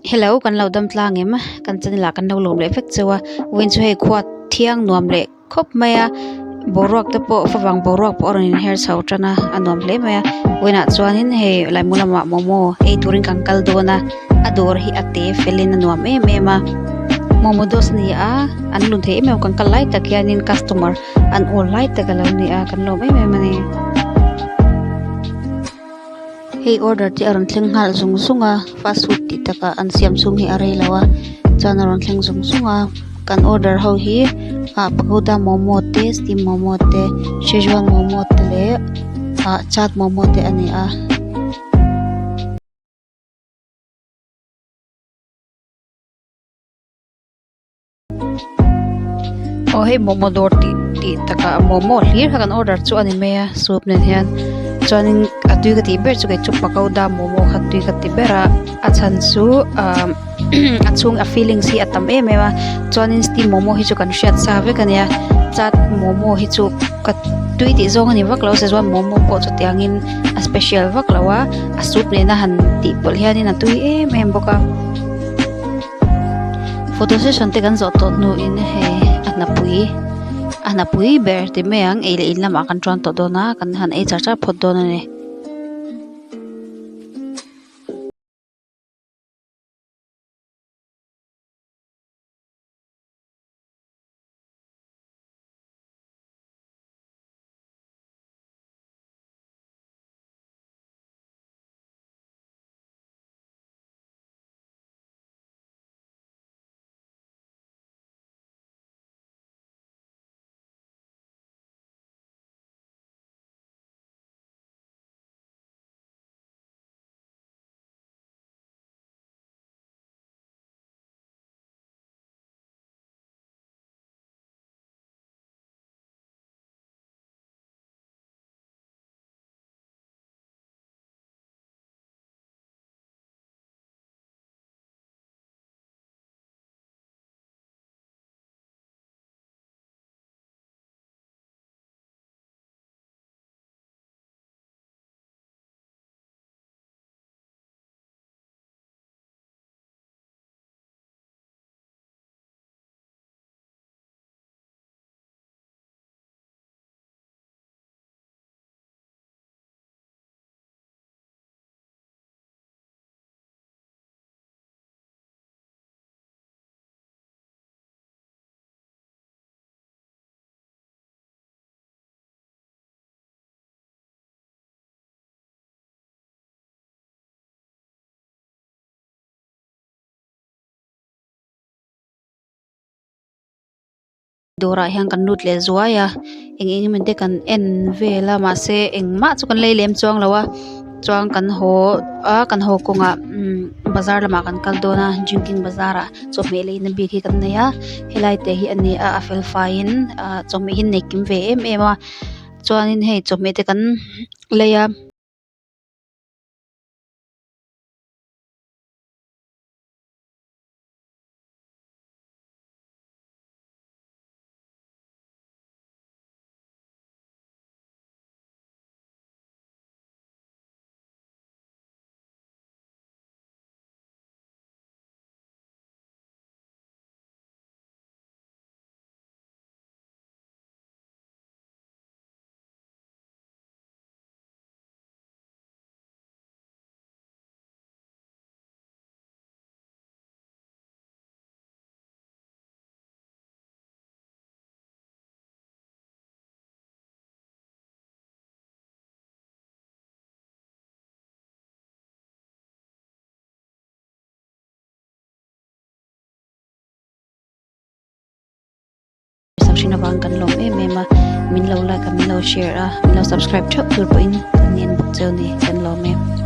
Hello kan lo dam tlang em kan channel ah kan lo lawm leh vek cheu a vawiin chu hei khua thiang nuam leh khawp mai a boruak te pawh favang boruak pawh a rawn inher chho tan a a nuam hle mai a vawiinah chuanin hei laimu lamah momo ei turin kan kal dawn a a dawr hi a te felin a nuam em em a momo dos a ni a an lun thei em em kan kal lai tak hianin customer an awl lai tak a lo ni a kan lawm em em a ni. Hei order te a rawn thleng nghal zung zung a fast food tih takah an siam chhung hi a rei lo a chuan a rawn thleng zung zung a kan order ho hi ah pagoda momo te steam momo te schezwan momo te leh ah chaat momo te a ni a. Aw hei momo dawr tih tih takah momo hlir kha kan order chu a ni mai a soup nen hian chuanin a tui ka tih ber chu kei chu pagoda momo kha tui ka ti ber a a chhan chu ah a chhung a feelings hi a tam em em a chuanin steam momo hi chu kan hriat sa vek a nia chaat momo hi chu ka tui tih zawng a ni vak lo szechuan momo pawh chutiangin a special vak lo a a soup nena han tih pawlh hianin a tui em em bawk a. Photo session te kan zawh tawh hnuin hei a hnapui a hnapui ber ti mai ang ei leh in lamah kan tuan tawh dawn a kan han ei char char phawt dawn a ni. Dawrah hian kan lut leh zuai a eng eng emaw te kan en vel a mahse engmah chu kan lei lem chuang lo a chuan kan haw a kan haw kawngah umm bazar lamah kan kal dawn a drinking bazar ah chawhmeh leina bik hi kan nei a helai te hi a ni a a fel faiin ah chawhmeh hi an nei kim ve em em a chuanin hei chawhmeh te kan lei a. Sak hrin avang kan lawm em em a min lo like a min lo share a min lo subscribe theuh tur pawhin kan ngen bawk cheu ni kan lawm em.